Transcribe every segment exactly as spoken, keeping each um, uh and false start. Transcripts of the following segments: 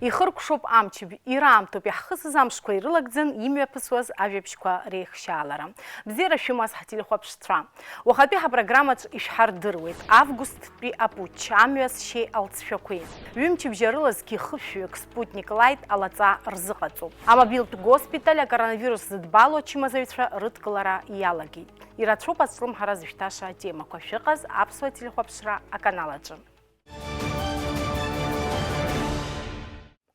Ихыркәшоуп амчыбжь, ираамҭоуп иаҳхысыз амшқәа ирылагӡан имҩаԥысуаз ажәабжьқәа реихшьаалара. Бзиара шәымаз ҳтелехәаԥшцәа! Уахатәи ҳапрограммаҿ ишәҳардыруеит августтәи апутч, амҩа зшьеи алҵшәақәеи. Ҩымчыбжьа рыла зқьы хышәҩык Спутник Лайт алаҵа рзыҟаҵоуп. Амобилтә госпиталь акоронавирус зыдбало ачымазаҩцәа рыдкылара иалагеит. Ирацәоуп ацәлымҳара зышәҭаша атемақәа. Шәыҟаз аԥсуа телехәаԥшра аканал аҿы.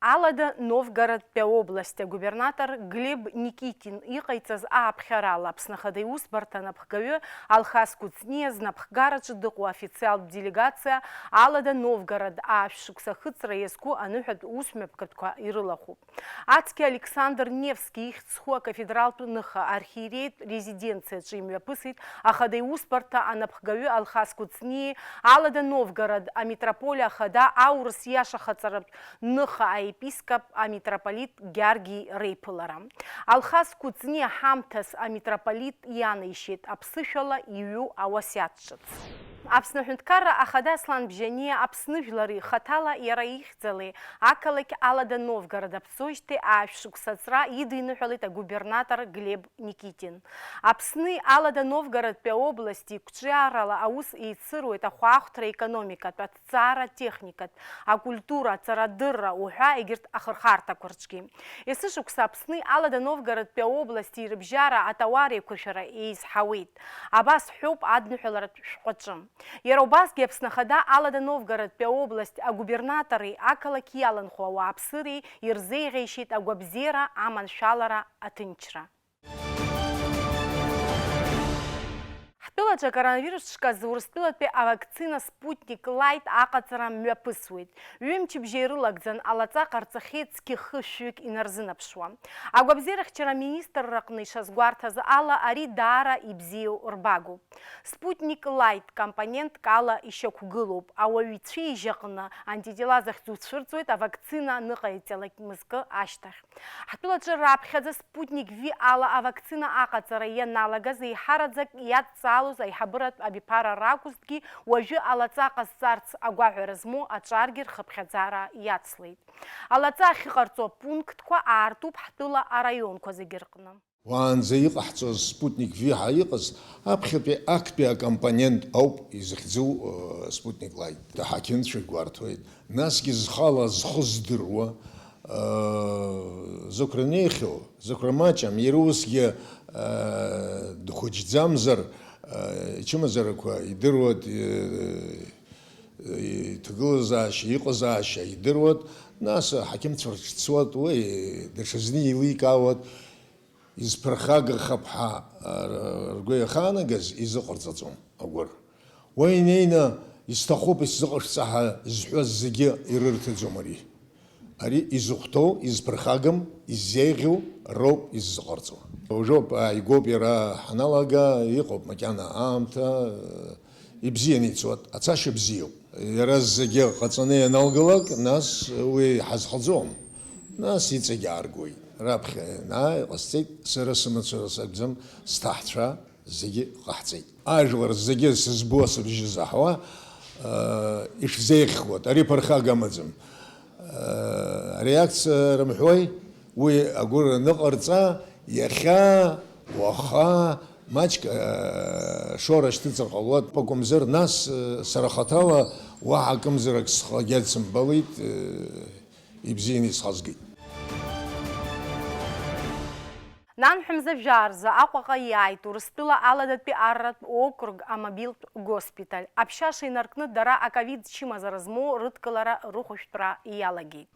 Алада Новгородтәи аобласть агубернатор Глеб Никитин иҟаиҵаз ааԥхьарала Аԥсны Ахада Иусбарҭа анапхгаҩы Алхас Кәыҵниа знапхгараҿы дыҟоу официалтә делегациа Алада Новгород аашә шықәса ахыҵра иазку аныҳәатә усмҩаԥгатәқәа ирылахәуп. Ацқьа Александр Невски ихьӡ зху акафедралтә ныха архиереитә резиденциаҿы имҩаԥысит Ахада Иусбарҭа анапхгаҩы Алхас Кәыҵниеи Алада Новгород амитрополиа Ахада аурыс иашахаҵаратә ныха аепископ амитрополит Георги реиԥылара. Алхас Кәыҵниа ҳамҭас амитрополит ианеишьеит аԥсышәала иҩу ауасиаҭ ҿыц. Аԥсны Аҳәынҭқарра Ахада Аслан Бжьаниа Аԥсны жәлари хаҭала иара ихьӡалеи ақалақь Алада Новгород аԥҵоижьҭеи аашә шықәса аҵра идиныҳәалеит агубернатор Глеб Никитин. Аԥсни Алада Новгородтәи аобласти қәҿиарала аус еицыруеит ахәаахәҭра, економикатә, аҭҵаара, техникатә, акультура, аҵарадырра уҳәа егьырҭ ахырхарҭақәа рҿгьы. Есышықәса Аԥсни Алада Новгородтәи аобласти рыбжьара атауар еиқәыршәара еизҳауеит. Абас ҳәоуп адныҳәаларатә шәҟәаҿы. Иара убасгьы Аԥсны Ахада Алада Новгородтәи аобласть агубернатори ақалақь иаланхо ауааԥсыреи ирзеиӷьеишьеит агәабзиара, аманшәалара, аҭынчра. Ҳтәылаҿы акоронавирус шказ Урыстәылатәи авакцина Спутник Лайт аҟаҵара мҩаԥысуеит. Ҩымчыбжьа ирылагӡан алаҵа ҟарҵахьеит цқьа хышәҩык инарзынаԥшуа. Агәабзиарахьчара аминистрраҟны ишазгәарҭаз ала, ари даара ибзиоу рбагоуп. Спутник Лайт компонентк ала ишьақәгылоуп. Ауаҩы ицәеижь аҟны антитела захьӡу цәырҵуеит авакцина аныҟаиҵалак мызкы ашьҭахь. Ҳтәылаҿы раԥхьаӡа Спутник V ала авакцина аҟаҵара ианалагаз, еиҳараӡак иадҵаалоз аиҳабыратә абиԥара ракәызҭгьы, уажәы алаҵа ҟазҵарц агәаҳәара змоу аҿаргьы рхыԥхьаӡара иацлеит. Алаҵа ахьыҟарҵо апунктқәа аартуп ҳтәыла араионқәа зегьы рҟны. Уаанӡа иҟаҳҵоз Спутник V ҳәа иҟаз аԥхьатәи актәи акомпонент ауп изыхьӡу, э, Спутник Лайт. Аҳақьымцәа гәарҭоит. Насгьы зхала зхы здыруа, э, зықәра неихьоу, зықәра маҷым, иара усгьы, э, дхәыҷӡамзар, э, ичымазарақәа идыруа, э, иҭагылазаашьа, иҟазаашьа идыруа, нас аҳақьымцәа рҿы дцоит, уи даҽазны еиликаауеит, изԥырхагахап ҳәа, р-, ргәы иахаанагаз изыҟарҵаӡом агәыр. Уа инеины, исҭахуп, исзыҟашәҵа ҳәа зҳәаз зегьы ирырҭаӡом ари. Ари изыхәҭоу, изԥырхагам, иззеиӷьу роуп иззыҟарҵо. Уажәоуп, ааигәоуп иара ҳаналага, иҟоуп макьана аамҭа, ибзианы ицоит, ацашьа бзиоуп. Иара зегьы ҟаҵаны ианалгалак, нас уи ҳазхаӡом. Нас иҵегь ааргоит. Раԥхьа ианааи, ҟасҵеит, сара сымацара сакәӡам, сҭаҳцәа зегьы ҟаҳҵеит. Ажәлар зегьы сызбо, сыбжьы заҳауа, э, ишәзеиӷьхоит, ари ԥырхага амаӡам. Э, ареакциа рымҳәои, уи агәыр аныҟарҵа, иахьа, уаха, маҷк, э, шоура шьҭыҵыр ҟалоит, акәымзар, нас, э, сара хаҭала уаҳа акымзарак схы агьадсымбалеит, э, ибзианы исхазгеит. Нанҳәа мза жәаа рзы Аҟәаҟа иааит Урыстәыла Аладатәи арратә округ амобилтә госпиталь. Аԥшьаша инаркны дара аковид чымазара змоу рыдкылара рыхәышәтәра иалагеит.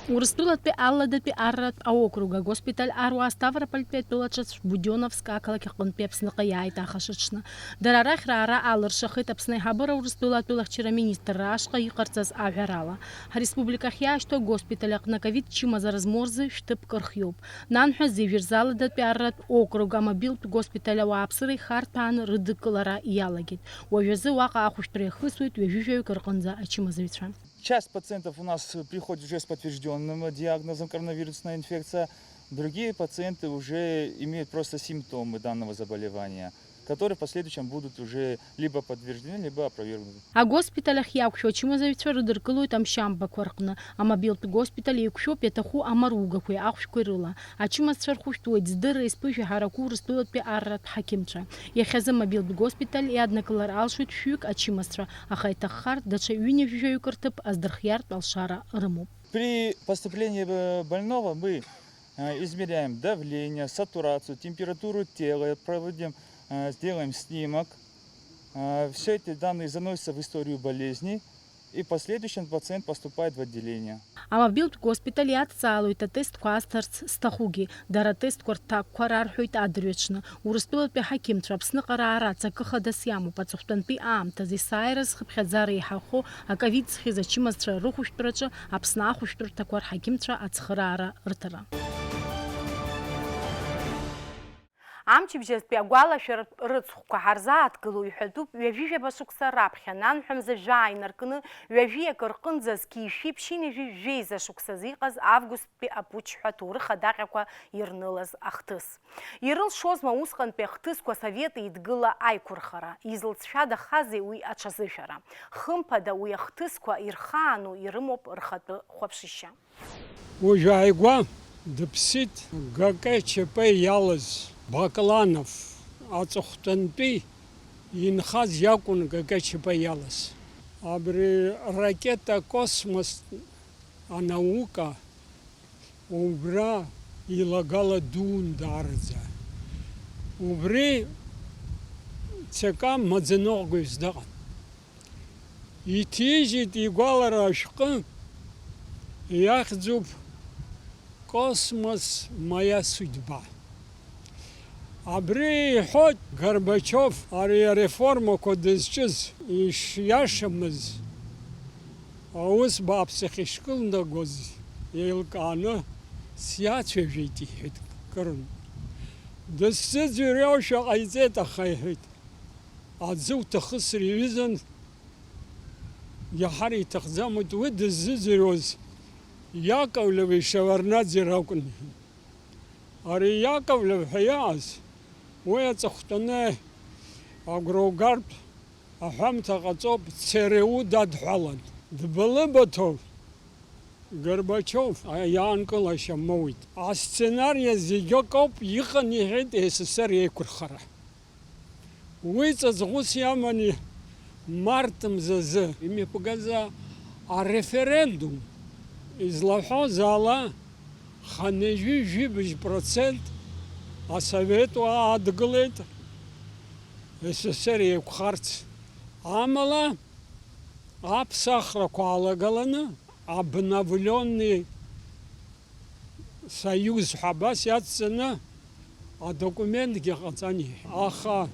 Урыстәылатәи Аладатәи арратә аокруг агоспиталь аруаа Ставропольтәи атәыла ҿыц Будионовск ақалақь аҟынтәи Аԥсныҟа иааит ахашаҽны. Дара арахь раара алыршахеит Аԥсны аиҳабыра Урыстәыла атәылахьчара аминистрра ашҟа иҟарҵаз аҳәарала. Ҳреспубликахь иаашьҭу агоспиталь аҟны аковид чымазара змоу рзы шәҭыԥк рхиоуп. Нанҳәа зежә рзы Аладатәи арратә округ амобилтә госпиталь ауааԥсыра ихарҭәааны рыдыкылара иалагеит. Уажәазы уаҟа ахәышәтәра иахысуеит ҩажәижәаҩык рҟынӡа ачымазаҩцәа. Часть пациентов у нас приходит уже с подтверждённым диагнозом коронавирусная инфекция, другие пациенты уже имеют просто симптомы данного заболевания. которые в последующем будут уже либо подтверждены, либо опровергнуты. Агоспиталь ахь иақәшәо ачымазаҩцәа рыдыркылоит амшьамбақәа рҟны. Амобилтә госпиталь еиқәшәоуп иаҭаху амаругақәеи ахәшәқәеи рыла. Ачымазцәа рхәышәтәуеит здырреи зԥыжәеи ҳараку Урыстәылатәи арратә ҳақьымцәа. Иахьазы амобилтә госпиталь иаднакылар алшоит шәҩык ачымазцәа, аха иҭаххар, даҽа ҩынҩажәаҩык рҭыԥ аздырхиартә алшара рымоуп. При поступлении, э, больного мы, э, измеряем давление, сатурацию, температуру тела, проводим, э, сделаем снимок. Э, все эти данные заносятся в историю болезни, и в последующем пациент поступает в отделение. Амобилтә госпиталь иадҵаалоит атестқәа азҭарц зҭахугьы. Дара атестқәа рҭакқәа рарҳәоит адырҩаҽны. Урыстәылатәи аҳақьымцәа Аԥсныҟа раара аҵакы хадас иамоуп. Аҵыхәтәантәи аамҭазы есааира зхыԥхьаӡара еиҳахо аковид зхьыз ачымазцәа рыхәшәтәраҿы Аԥсны ахәшәтәырҭақәа рҳақьымцәа ацхыраара рҭара. Амчыбжьазтәи агәалашәаратә рыцхәқәа ҳарзааҭгыло иҳәатәуп, ҩажәижәаба шықәса раԥхьа, нанҳәа мза жәаа инаркны, ҩажәи акы рҟынӡа зқьи жәшәи ԥшьынҩажәи жәеиза шықәса зыҟаз августтәи апутч ҳәа аҭоурых адаҟьақәа ирнылаз ахҭыс. Ирылшозма усҟантәи ахҭысқәа Совет Еидгыла аиқәырхара? Изылҵшәадахазеи уи аҽазышәара? Хымԥада, уи ахҭысқәа ирхаану ирымоуп рхатәы хәаԥшышьа. Уажә ааигәа дыԥсит Г К Ч П иалаз Бакланов, аҵыхәтәантәи инхаз иакәын Г К Ч П иалаз. Абри ракета космос анаука убра илагала дуун даараӡа. Убри Ц К маӡаныҟәгаҩыс дыҟан. Иҭижьит игәалара ашәҟәы, иахьӡуп Космос, моя судьба. Абри иҳәоит Горбачиов ари ареформақәа дызҿыз ишиашамыз, аус бааԥс ахьышькылнагоз еилкааны сиацәажәеит, иҳәеит, кырынтә. Дысзыӡырҩуашәа ҟаиҵеит, аха, иҳәеит, аӡы уҭахысыр иҩызан, иаҳар иҭахӡамызт уи дыззыӡырҩуаз Иаковлеви Шеварднаӡеи ракәын. Ари Иаковлев ҳәа иааз, уи аҵыхәтәаны агәра угартә аҳәамҭа ҟаҵоуп, Ц Р У дадҳәалан. Дбалыбаҭоу Горбачиов иаанкылашьа моуит. Асценариа зегьы акоуп иҟан, иҳәеит, С С Р еиқәырхара. Уи ҵаҵӷәыс иаман март мзазы имҩаԥгаз ареферендум излаҳәоз ала, хынҩажәи жәибжь процент асовет уаа адгылеит С С Р еиқәхарц. Амала, аԥсахрақәа аалагаланы, обновленный союз ҳәа абас иадҵаны адокументгьы ҟаҵан иҳәеит. Аха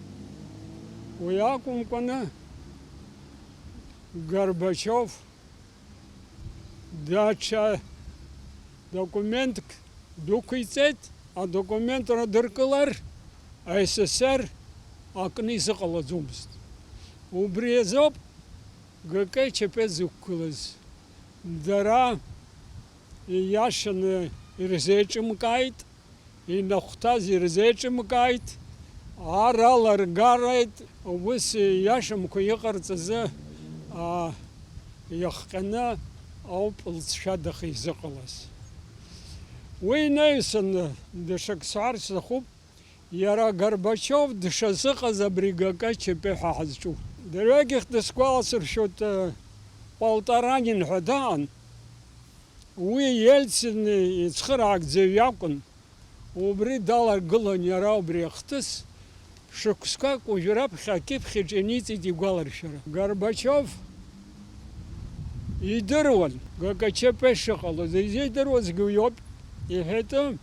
уи акәымкәаны, Горбачиов даҽа документк дәықәиҵеит, адокумент радыркылар, А С С Р акны изыҟалаӡомызт. Убри азоуп Г К Ч П зықәгылаз. Дара ииашаны ирзеиҿымкааит, инахәҭаз ирзеиҿымкааит, ар аларгарааит, ус ииашамкәа иҟарҵазы, а, иахҟьаны ауп лҵшәадаха изыҟалаз. Уи инаҩсаны даҽак сҳәар сҭахуп. Иара Горбачиов дшазыҟаз абри Г К Ч П ҳәа ҳазҿу. Дырҩегьых дысгәаласыршәоит, э, Полторанин ҳәа даан, уи Ельцин ицхыраагӡаҩ иакәын. Убри даларгылан иара убри ахҭыс, шықәсқәак уажә раԥхьа акьыԥхьаҿ ианиҵеит игәаларшәара. Горбачиов идыруан Г К Ч П шыҟалоз, изидыруазгьы уиоуп, иҳәеит,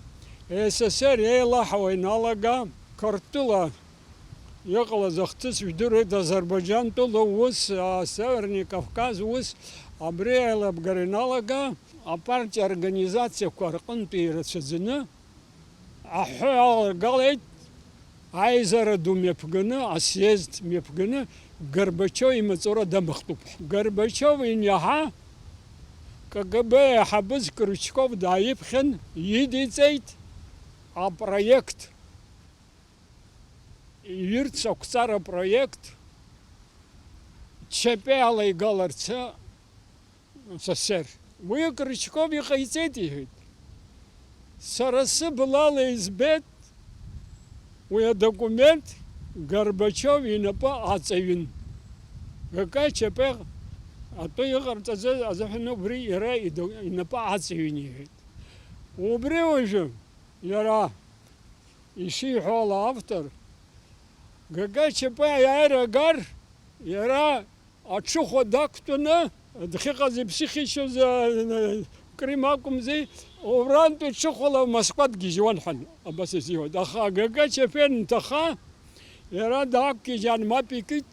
С С Р еилаҳауа иналага, Қырҭтәыла иҟалаз ахҭыс жәдыруеит, Азербаиџьантәыла ус, а, Северный Кавказ ус, абри аилабгара иналага, апартиа организациақәа рҟынтәи ирацәаӡаны аҳәы аларгалеит, аизара ду мҩаԥганы, асъезд мҩаԥганы, Горбачиов имаҵура дамыхтәуп. Горбачиов ианиаҳа, К Г Б аиҳабыз Крючков дааиԥхьан, идиҵеит апроект. Ҩырц ақәҵара проект Чапеи алеигаларц сасер. Уи Крючков иҟаиҵеит, иҳәеит. Сара сыблала избеит уи адокумент Горбачев инапы аҵаҩын. Г К Ч П атәы иҟарҵаз азыҳәан убри иара идо-, инапы аҵаҩын, иҳәеит. Убри уажәы иара ишиҳәо ала автор, Г К Ч П аиааира агар, иара аҽыхәа дақәтәаны, дахьыҟаз иԥсыхьчоз, а, Крым акәымзи, убрантәи ҽыхәала Москва дгьежьуан ҳәа, абас изиуан. Аха Г К Ч П нҭаха, иара даақәгьежьаан, мап икит,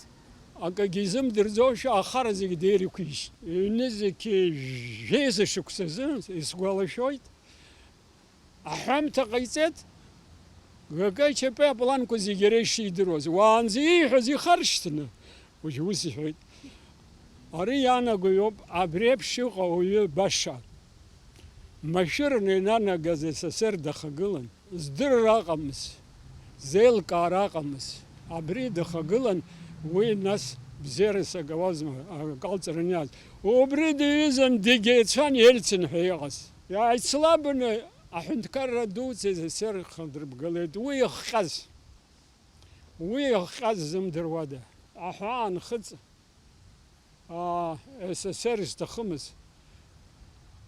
акагьы изымдырӡошәа, ахара зегь деирықәижь. Ҩнызқьи жәеиза шықәсазы, исгәалашәоит, аҳәамҭа ҟаиҵеит, Г К Ч П апланқәа зегьы иара ишидыруаз. Уаанӡа ииҳәаз ихаршҭны, уажә ус иҳәеит. Ари иаанаго иоуп, абри еиԥш иҟоу ауаҩы баша. Машәырны инанагаз С С Р дахагылан, здырра аҟамыз, зеилкаара аҟамыз. Абри дахагылан, уи нас бзиара сагауазма, акалҵараны иааз. Убри диҩызан, дегьеицәан Ельцин ҳәа иҟаз. Иааицлабны аҳәынҭқарра дуӡӡа С С Р хадырбгалеит. Уи ихҟьаз, уи ихҟьаз зымдыруада. Аҳәаа нхыҵ, аа, С С Р зҭахымыз,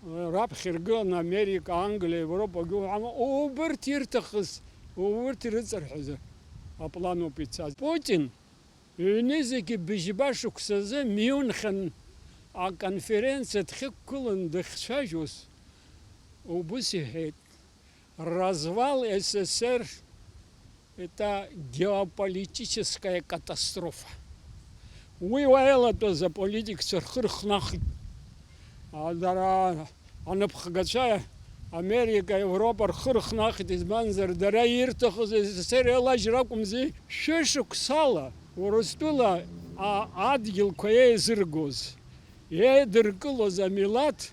раԥхьа иргыланы Америка, Англиа, Европагьы уҳәама, убырҭ ирҭахыз, убырҭ ирыҵарҳәазы аплан ауп ицаз. Путин Ҩнызқьи быжьба шықәсазы Мюнхен аконференциа дхықәгылан дахьцәажәоз, убыс иҳәеит, развал С С Р это геополитическая катастрофа. Уи уа иалатәаз аполитикцәа рхы рхнахит. А, дара анапхгацәа Америка, Европа рхы рхнахит, избанзар, дара ирҭахыз С С Р еилажьра акәымзи. Шәышықәсала Урыстәыла а-, адгьылқәа еизыргоз, еидыркылоз амилаҭ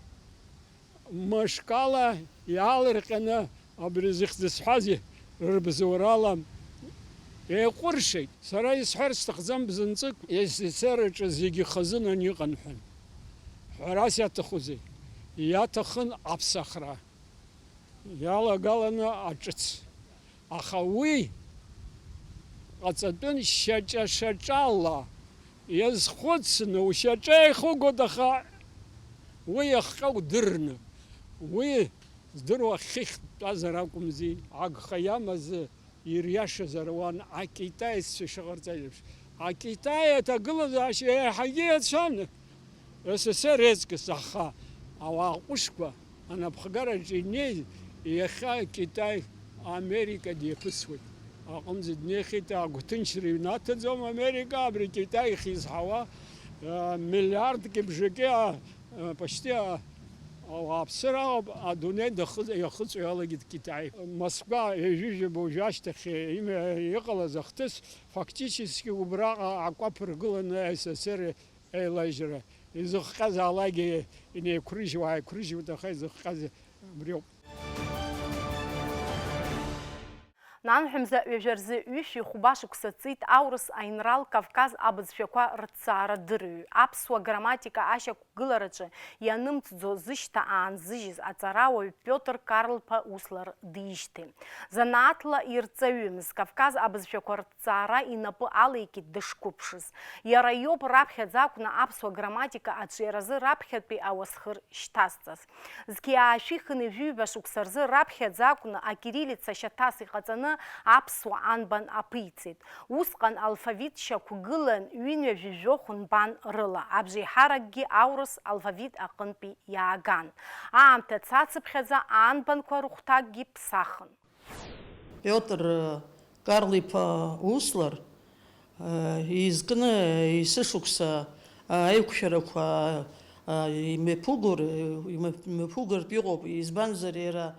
мышкала иаалырҟьаны, абри зыхьӡ зҳәази рыбзоурала еиҟәыршеит. Сара исҳәар сҭахӡам бзанҵык, С С Р аҿы зегьы хазынан иҟан ҳәа. Ҳәарас иаҭахузеи? Иаҭахын аԥсахра. Иалагаланы аҿыц. Аха уи ҟаҵатәын шьаҿа-шьаҿала иазхәыцны, ушьаҿа еихугоит, аха уи ахҟьа удырны. Уи здыруа хыхь дтәазар акәымзи, агха иамазы ириашазар ауан, акитаеццәа шыҟарҵаз еиԥш. Акитай аҭагылазаашьа еиҳагьы иацәан. С С Р еиҵкыс, аха ауаа ҟәышқәа анапхгараҿы инеи, иахьа Китай Америка диаԥысуеит. Аҟынӡа днеихьеит, агәҭынчра иҩнаҭаӡом Америка, абри Китай ихизҳауа, э, миллиардки бжаки, а, э, почти, а, ауааԥсыра ауп, адунеи дахы-, иахыҵәо иалагеит Китай. Москва ҩажәижәаба уажәы ашьҭахь имҩа иҟалаз ахҭыс, фактически убраҟа акәаԥ ргыланы С С Р еилажьра. Изыхҟьазаалакгьы инеиқәрыжьуа, ааиқәрыжьуеит, аха изыхҟьаз убриоуп. Нанҳәа мза ҩажәа рзы ҩышәи хәба шықәса ҵит аурыс аинрал Кавказ абызшәақәа рыҭҵаарадырҩы, аԥсуа грамматика ашьақәгылараҿы ианымҵӡо зышьҭа аанзыжьыз аҵарауаҩ Пиотр Карлԥа Услар диижьҭеи. Занааҭла ирҵаҩымыз, Кавказ абызшәақәа рыҭҵаара инапы алеикит дышқәыԥшыз. Иара иоуп раԥхьаӡа акәны аԥсуа грамматика аҿиаразы раԥхьатәи ауасхыр шьҭазҵаз. Зқьи аашәи хынҩажәи ҩба шықәса рзы раԥхьаӡа акәны акириллица шьаҭас иҟаҵаны аԥсуа анбан аԥиҵеит. Усҟан алфавит шьақәгылан ҩынҩажәи жәохә нбан рыла, абжеиҳаракгьы аурыс алфавит аҟынтәи иааган. Аамҭа цацыԥхьаӡа анбанқәа рыхәҭакгьы ԥсахын. Пиотр Карл-иԥа Услар, э, изкны есышықәса, э, аиқәшәарақәа, э, имҩаԥугор, имҩаԥугартә иҟоуп, избанзар, иара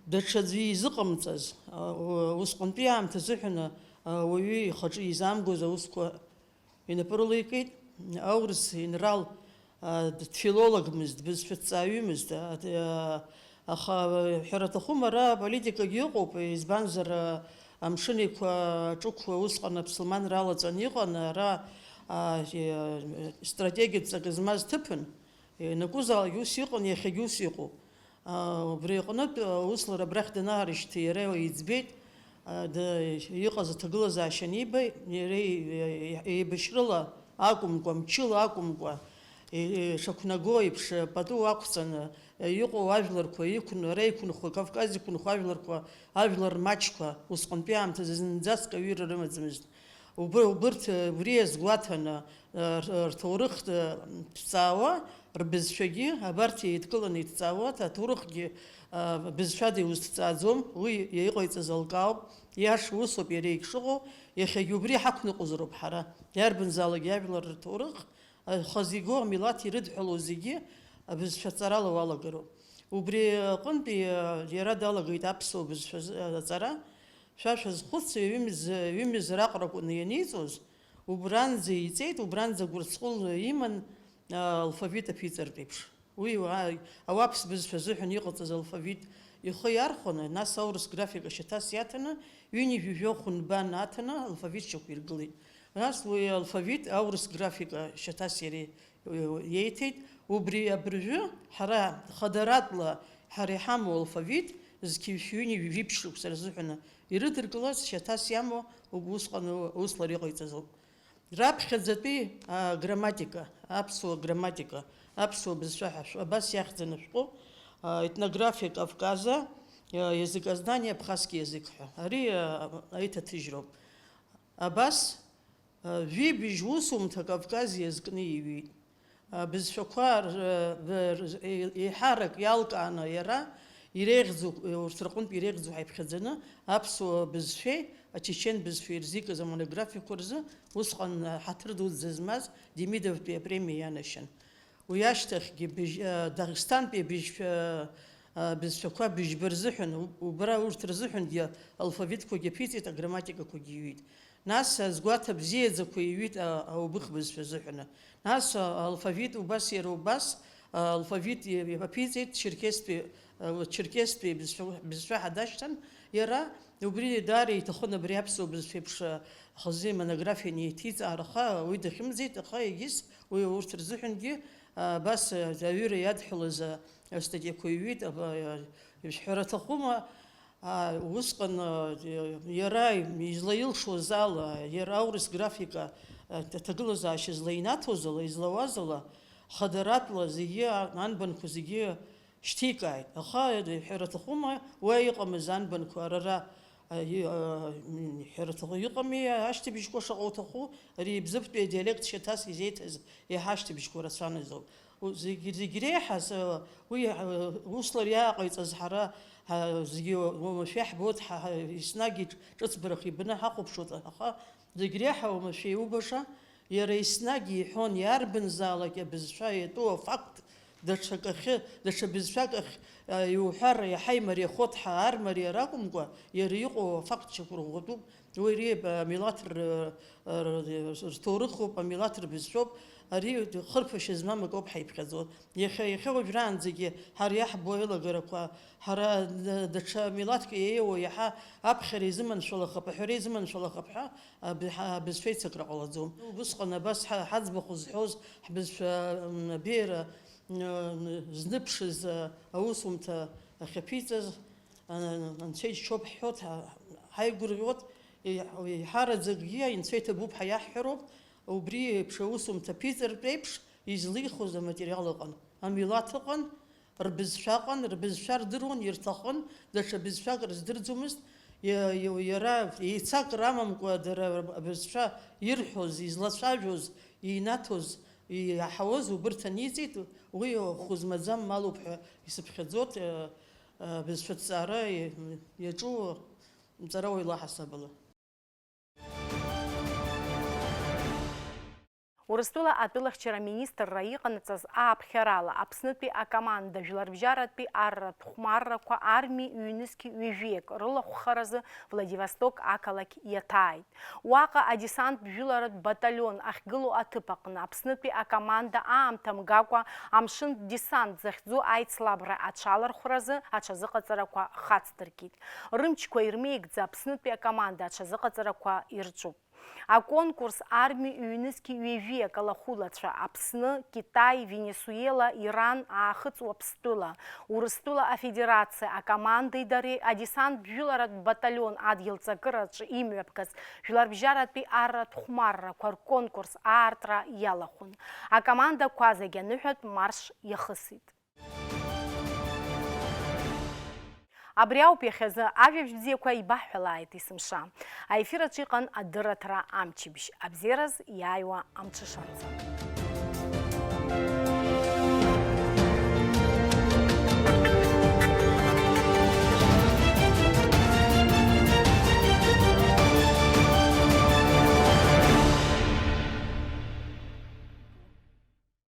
даҽаӡәы изыҟамҵаз, э, усҟантәи аамҭа азыҳәан, э, уаҩы ихаҿы изаамгоз аусқәа инапы рылеикит. Аурыс инрал, а, дфилологмызт, дбызшәаҭҵааҩымызт, а, д-, а, аха, а, ҳәара аҭахума, ара аполитикагьы ыҟоуп, избанзар, а, Амшын Еиқәа ҿықәла усҟан аԥсылманра алаҵаны иҟан, ара, а, е, стратегиатә ҵакы змаз ҭыԥын, ианакәызаалак ус иҟан, иахьагьы ус иҟоуп. А, убри аҟнытә, а, ус лара абрахь данаарышьҭы, иара иӡбеит, а, д-, иҟаз аҭагылазаашьа аниба, иара и-, и-, еибашьрыла акәымкәа, мчыла акәымкәа, и-, ишақәнаго еиԥш, пату ақәҵаны, иҟоу ажәларқәа иқәын-, ара иқәынхо, Кавказ иқәынхо ажәларқәа, ажәлар маҷқәа, усҟантәи аамҭазы зынӡаск аҩыра рымаӡамызт. Убы-, убырҭ, убри иазгәаҭаны, р-, рҭоурых, ҭҵаауа, рбызшәагьы, абарҭ еидкыланы иҭҵаауа, аҭоурыхгьы, а, бызшәада иузҭҵааӡом, уи иҟаиҵаз алкаауп, иаша усоуп иара егьшыҟоу, иахьагьы убри ҳақәныҟәозароуп ҳара, иарбанзаалак иажәлар рҭоурых, хазы игоу амилаҭ ирыдҳәалоу зегьы абызшәа аҵарала уалагароуп. Убри аҟынтәи, а, иара далагеит аԥсуа бызшәа з-, аҵара. Шәа шәазхәыц, ҩымз-, ҩымз раҟара акәын ианиҵоз, убранӡа иҵеит, убранӡа гәырҵҟәыл иман, а, алфавит аԥиҵартә еиԥш. Уи, а, ауаԥс бызшәа азыҳәан иҟаҵаз алфавит ихы иархәаны, нас аурыс графика шьаҭас иаҭаны, ҩынҩажәи жәохә нбан аҭаны алфавит шьақәиргылеит. Нас уи алфавит аурыс графика шьаҭас иара иеиҭеит. Убри абыржәы ҳара хадаратәла ҳара иҳамоу алфавит зқьи жәшәи ҩынҩажәи жәиԥшь шықәса рзыҳәаны ирыдыркылаз шьаҭас иамоу усҟан усла иҟаиҵаз ауп. Раԥхьаӡатәи аграмматика, аԥсуа грамматика, аԥсуа бызшәа ҳәа шә-, абас иахьӡаны шәҟәы, а, «Этнография Кавказа, а, языкознание, абхазский язык» ҳәа. Ари, а, аиҭаҭыжьроуп. Абас, а, жәибжь усумҭа Кавказ иазкны иҩит. Абызшәақәа р-, р-, еиҳарак иалкааны иара иреиӷьӡоу, урҭ рҟынтә иреиӷьӡоу ҳаиԥхьаӡаны аԥсуа бызшәеи ачечен бызшәеи ирзикыз амонографиақәа рзы усҟан ҳаҭыр дуӡӡа змаз Демидовтәи апремиа ианашьан. Уи ашьҭахьгьы быжь-, а, Дагестантәи абыжьшәа, а, бызшәақәа быжьба рзыҳәан, у-, убра урҭ рзыҳәангьы алфавитқәагьы аԥиҵеит, аграмматикақәагьы иҩит. Нас азгәаҭа бзиаӡақәа иҩит, а, аубыхбыз шәазыҳәаны. Нас, а, алфавит убас иара убас, а, алфавит и-, аԥиҵеит Черкестәи, а, Черкестәи бызшәа, бызшәа ҳадашьҭан иара, убри даара иҭахын абри аԥсуа бызшәеиԥш, а, хазы имонографиа неиҭиҵаар, аха уи дахьымӡеит, аха егьыс уи урҭ рзыҳәангьы, а, абас, а, аҩыра иадҳәалаз, а, астатиақәа иҩит, а, а, ишәҳәара аҭахума, А, усҟан, а, иара излаилшоз ала, иара аурыс графика, а, аҭагылазаашьа злаинаҭоз ала, излауаз ала, хадаратәла зегьы, а, анбанқәа зегьы шьҭикааит. Аха, иҳәара аҭахума, уа иҟамыз анбанқәа, ара, ара, а, и-, а, м, иҳәара аҭаху, иҟами, ашьҭыбжьқәа шаҟа уҭаху, ари Бзыԥтәи адиалект шьаҭас изеиҭаз еиҳа ашьҭыбжьқәа рацәан азоуп. У-, зегь, зегь реиҳа, с-, уи, э, усла иааҟаиҵаз ҳара, ҳа, зегьы уамашәа иаҳбоит, ҳа, ҳа, еснагь ҿ-, ҿыцбарах ибаны ҳахәаԥшуеит, аха зегь реиҳа уамашәа иубаша, иара еснагь иҳәон, иарбанзаалак абызшәа иатәу афакт, даҽакахьы, даҽа бызшәак ахь, э, иуҳәар иаҳа имариахоит ҳәа армариара акәымкәа, иара иҟоу афакт шьақәырӷәӷәатәуп. Уи ари, а, амилаҭ р-, р-, рҭоурыхуп, амилаҭ рбызшәоуп, ари хырԥашьа змам акоуп ҳаиԥхьаӡо. Иахьа, иахьа уажәраанӡагьы ҳара иаҳбо аилагарақәа, ҳара д-, даҽа милаҭк иеиуоу иаҳа аԥхьара изыманшәалахап, аҳәара изыманшәалахап ҳәа аб-, ҳа-, абызшәа иццакра ҟалаӡом. Убысҟан абас ҳа-, ҳаӡбахә зҳәоз, ҳбызшәа, м, абеиара, м, зныԥшыз, а, аусумҭа ахьаԥиҵаз, Анцәа иџьшьоуп ҳҳәоит, ҳа-, ҳаигәырӷьоит, еиҳ-, еиҳараӡакгьы Анцәа иҭабуп ҳәа иаҳҳәароуп, убри еиԥш аусумҭа ԥиҵартә еиԥш излихоз аматериал ыҟан, амилаҭ ыҟан, рбызшәа ыҟан, рбызшәа рдыруан, ирҭахын, даҽа бызшәак рыздырӡомызт, иа-, иа-, иара еицакра амамкәа дара абызшәа ирҳәоз, излацәажәоз, инаҭоз, иаҳауаз убырҭ аниҵеит, уи хәы змаӡам малуп ҳәа исыԥхьаӡоит, э, Бызшәа ҭҵаара иаҿу ҵарауаҩла ҳасабала. Урыстәыла атәылахьчара аминистрра иҟанаҵаз ааԥхьарала Аԥснытәи акоманда жәларбжьаратәи арратә хәмаррақәа арми ҩнызқь ҩажәиак рылахәхаразы Владивосток ақалақь иаҭааит. Уаҟа адесанттә жәыларатә баталион ахьгылоу аҭыԥ аҟны Аԥснытәи акоманда аамҭа мгакәа амшын десант захьӡу аицлабра аҽалархәразы аҽазыҟаҵарақәа хацдыркит. Рымчқәа ирмеигӡа Аԥснытәи акоманда аҽазыҟаҵарақәа ирҿуп. Аконкурс арми ҩнызқь ҩажәиак алахәылацәа Аԥсны, Китай, Венесуела, Иран, Аахыҵ Уаԥстәыла, Урыстәыла Афедерациа акомандеи дареи адесанттә жәыларатә баталион адгьыл ҵакыраҿы имҩаԥгаз жәларбжьаратәи арратә хәмаррақәа рконкурс аартра иалахәын. Акомандақәа зегь аныҳәатә марш иахысит. Абри ауп иахьазы ажәабжь бзиақәа ибаҳҳәалааит есымша. Аефир аҿы иҟан адырраҭара амчыбжь, абзиараз иааиуа амҽышанӡа.